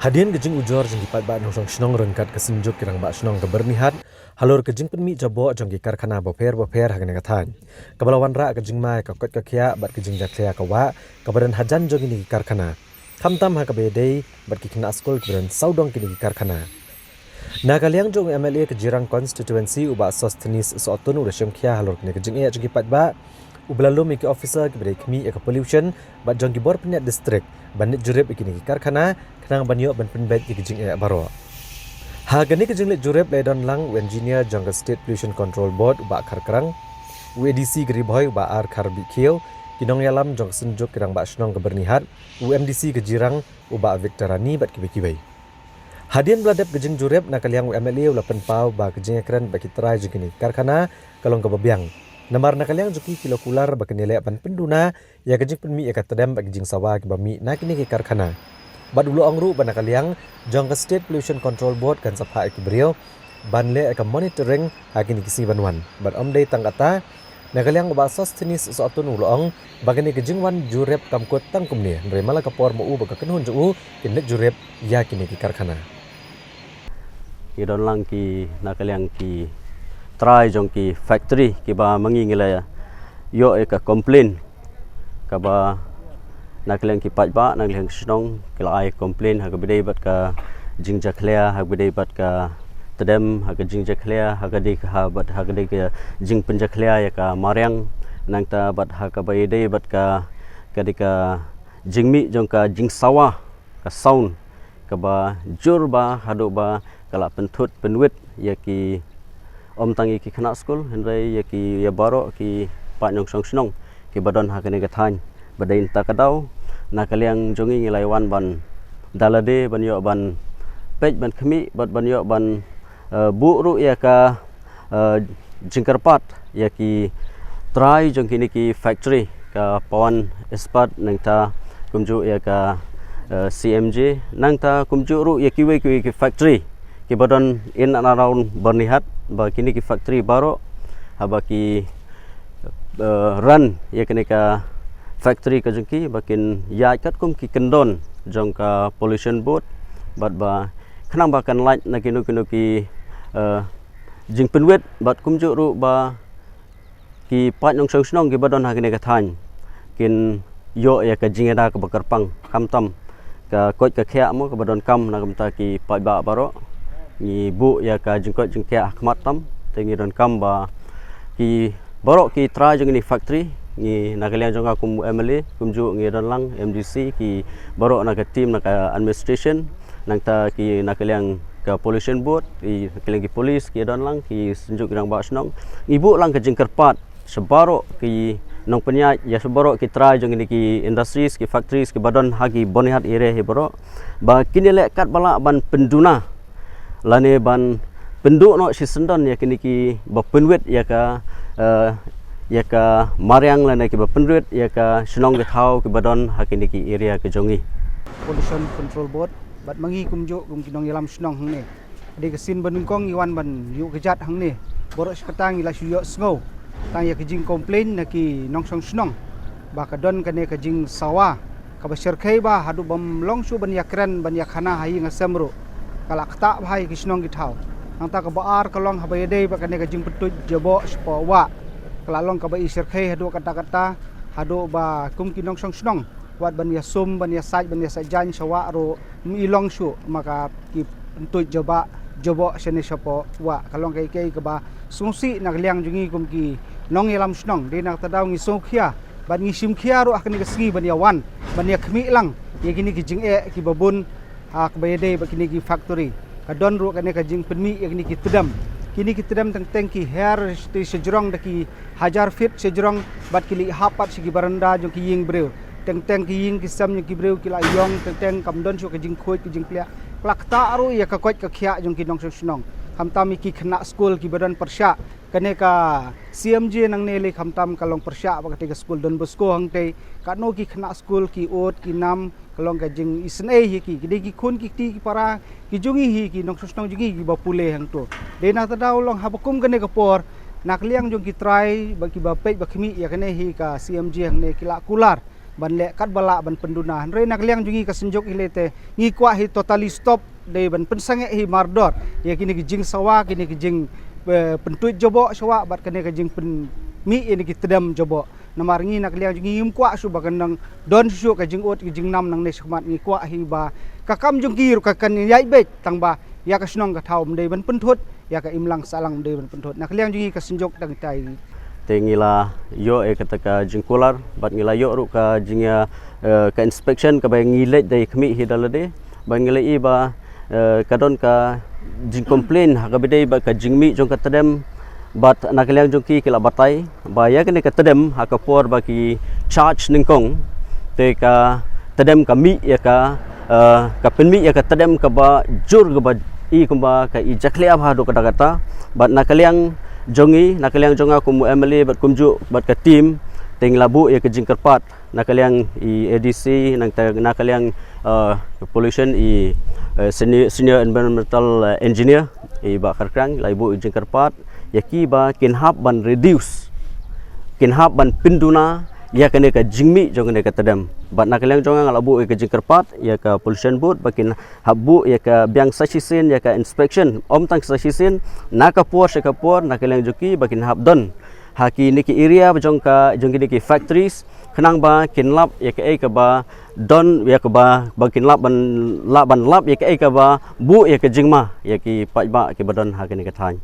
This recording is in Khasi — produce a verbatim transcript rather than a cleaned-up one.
Hadien ka jingujor jong ki paidbah nongshong shnong ryngkat ka Synjuk ki Rangbah Shnong ka Byrnihat halor ka jingpynmih jaboh jong ki karkhana bapher bapher ha kane ka thaiñ, kaba la wanrah ka jingma ïa ka koit ka khiah bad ka jingjakhlia ka wah kaba don hajan jong kine ki karkhana, khamtam ha kaba ïadei bad ki khynnah skul kiba don sawdong kine ki karkhana. Na ka liang jong u M L A ka Jirang Constituency u Bah Sosthenes Sohtun u la shim khia halor kane ka jingeh jong ki paidbah, uba la lum ïa ki officer kiba dei khmih ïa ka pollution bad jong ki bor pynïaid district ban leit jurip ïa kine ki karkhana, khnang ban ïoh ban pynbeit ïa ki jingeh baroh. Ha kane ka jingleit jurip la ïadon lang u engineer jong ka State Pollution Control Board u Bah Kharkrang, u A D C ka Ri Bhoi u Bah R Kharbihkhiew, ki nongïalam jong ka Synjuk ki Rangbah Shnong ka Byrnihat, u M D C ka Jirang u Bah Victor Rani bad kiwei kiwei. Hadien ba la dep ka jingjurip, na ka liang u M L A u la pynpaw ba ka jingïakren bad ki trai jong kine ki karkhana ka long kaba biang. Namar na ka liang jong ki, ki la kular ba kin ïaleh ban pynduna ïa ka jingpynmih ïa ka tdem bad ka jingsawa kiba mih na kine ki karkhana. Bad u la ong ruh ba na ka liang jong ka State Pollution Control Board kan sa phah ïa ki briew ban leh ïa ka monitoring ha kine ki sngi ban wan. Bad ym dei tang kata, na ka liang u Bah Sosthenes Sohtun u la ong ba kane ka jingwan jurip kam kut tang kumne, hynrei man la ka por ma u bad ka kynhun jong u kin leit jurip ïa kine ki karkhana. Ngi don lang ki, na ka liang ki trai jong ki factory kiba ma ngi ngi la ïoh ïa ka complain, kaba na ka liang ki paidbah, na ka liang shnong ki la ai complain ha kaba ïadei bad ka jingjakhlia, ha kaba ïadei bad ka tdem, ha ka jingjakhlia, ha ka dei ka, ha bad ha ka dei ka jingpynjakhlia ïa ka mariang, nangta bad ha kaba ïadei bad ka, ka dei ka jingmih jong ka jingsawa, ka sound kaba jur bha haduh ba ka la pynthut pynwit ïa ki, ym tang ïa ki khynnah skul, hynrei ïa ki, ïa baroh ki paid nongshong shnong kiba don ha kane ka thaiñ. Bad dei na kata ka daw, na ka liang jong ngi ngi la ïa wan ban da lade ban ïoh ban peit ban khmih bad ban ïoh ban, eh, buh ruh ïa ka, eh, jingkyrpad ïa ki trai jong kine ki factory, ka Pawan Ispat nangta kumjuh ïa ka, eh, C M J, nangta kumjuh ruh ïa kiwei kiwei ki factory kiba don in and around Byrnihat, ba kine ki factory baroh haba ki, eh, run ïa kane ka factory ka jong ki ba kin ïaid katkum ki kyndon jong ka Pollution Board, bad ba khnang ba kan lait na kino kino ki, eh, jingpynwit bad kumjuh ruh ba ki paid nongshong shnong kiba don ha kane ka thaiñ kin ïoh ïa ka jingïada kaba kyrpang, khamtam ka koit ka khiah mo kaba donkam na ka bynta ki paidbah baroh. Ngi buh ïa ka jingkoit jingkhiah ha khmat tam, te ngi donkam ba ki baroh ki trai jong kine ki factory, ngi na ka liang jong nga kum M L A, kumjuh ngi don lang M D C, ki baroh na ka team na ka administration, nangta ki na ka liang ka Pollution Board, ki na ka liang ki police, ki don lang ki Synjuk ki Rangbah Shnong. Ngi buh lang ka jingkyrpad sha baroh ki nongpynïaid, ïa sha baroh ki trai jong kine ki industries, ki factories kiba don ha ki Byrnihat area hi baroh, ba kin ïaleh katba lah ban pynduna lane ban pynduh noh shisyndon ïa kine kiba pynwit ïa ka, eh, ïa ka mariang lane kiba pynwit ïa ka shnong ka thaw kiba don ha kine ki area ka jong ngi. Pollution Control Board bad ma ngi kumjuh kum ki nongïalam shnong hangne, dei ka sien ba nyngkong ngi wan ban ïuh kjat hangne. Baroh shi katta ngi la shu ïohsngew tang ïa ka jingcomplain na ki nongshong shnong ba ka don kane ka jingsawa kaba shyrkhei bha haduh bym long shuh ban ïakren ban ïakhana ha ïing ha sem ruh. Ka la ktah bha ïa ki shnong ki thaw. Nangta kaba ar ka long haba ïadei bad kane ka jingpyntuid jaboh shapoh wah, ka la long kaba i shyrkhei haduh katta katta, haduh ba kum ki nongshong shnong wat ban ïasum, ban ïasaid, ban ïasaid jaiñ sha wah ruh ym i long shuh, ma ka ki pyntuid jaboh, jaboh shane shapoh wah. Ka long kaei kaei kaba sngewsih na ka liang jong ngi kum ki nongïalam shnong. Dei na kata ka daw ngi sngewkhia bad ngi shim khia ruh ha kane ka sngi ban ïawan ban ïakhmih lang ïa kine ki jingeh kiba bun, ha kaba ïadei bad kine ki factory. Ka don ruh kane ka jingpynmih ïa kine ki tdem. Kine ki tdem teng teng ki her te shajrong da ki hajar feet shajrong, bad ki leit hap pat sha ki baranda jong ki ïing briew. Teng teng ki ïing ki sem jong ki briew ki la ïong, teng teng kam don shuh ka jingkhuid ka jingpliah. Ka la ktah ruh ïa ka koit ka khiah jong ki nongshong shnong. Khamtam ïa ki khynnah skul kiba don pyrshah. Kane ka C M J nangne lei khamtam ka long pyrshah bad kata ka skul Don Bosco hangtei. Katno ki khynnah skul ki ud ki nam, ka long ka jingisynei hi ki, ki dei ki khun ki kti ki para ki jong ngi hi, ki nongshong shnong jong ngi kiba pule hangto. Dei na kata ka daw long haba kum kane ka por, na ka liang jong ki trai ba kiba peit ba khmih ïa kane hi ka C M J hangne ki la kular ban leh kat ba lah ban pynduna. Hynrei na ka liang jong ngi ka Synjuk hi lei te ngi kwah hi totally stop, dei ban pynsangeh hi mardor ïa kine ki jingsawa, kine ki jing, eh, pyntuid jaboh shawa bad kane ka jingpynmih ïa kine ki tdem jaboh. Namar ngi na ka liang jong ngi ngim kwah shuh ba kan nang don shuh ka jingud ka jingnam nangne shakhmat. Ngi kwah hi ba ka kam jong ki ruh ka kan ïaid beit, tang ba ïa ka shnong ka thaw ym dei ban pynthut, ïa ka imlang sahlang ym dei ban pynthut. Na ka liang jong ngi ka Synjuk dang tai. Te ngi la ïoh ïa kata ka jingkular bad ngi la ïoh ruh ka jing, eh, ka inspection kaba ngi leit da i khmih hi da lade. Ba ngi la i ba, eh, ka don ka jingcomplain ha kaba dei ba ka jingmih jong ka tdem. Bad na ka liang jong ki ki la batai ba ïa kane ka tdem ha ka por ba ki charge nyngkong, te ka tdem ka mih ïa ka, eh, ka pynmih ïa ka tdem kaba jur, kaba i kumba ka i jakhlia bha haduh katta katta. Bad na ka liang jong ngi, na ka liang jong nga kum u M L A bad kumjuh bad ka team, te ngi la buh ïa ka jingkyrpad na ka liang i A D C, nangta na ka liang, eh, pollution i, eh, senior, senior environmental, eh, engineer i Bah Kharkrang, la i buh i jingkyrpad ïa ki ba kin hap ban reduce, kin hap ban pynduna ïa kane ka jingmih jong kane ka tdem. Bad na ka liang jong nga la buh ïa ka jingkyrpad ïa ka pollution board ba kin hap buh ïa ka biang sa shisien ïa ka inspection, ym tang sa shisien, na ka por sha ka por, na ka liang jong ki ba kin hap don ha kine ki area ba jong ka, jong kine ki factories, khnang ba kin lap ïa kaei kaba don, ïa kaba, ba kin lap ban, lah ban lap ïa kaei kaba buh ïa ka jingma ïa ki paidbah kiba don ha kane ka thaiñ.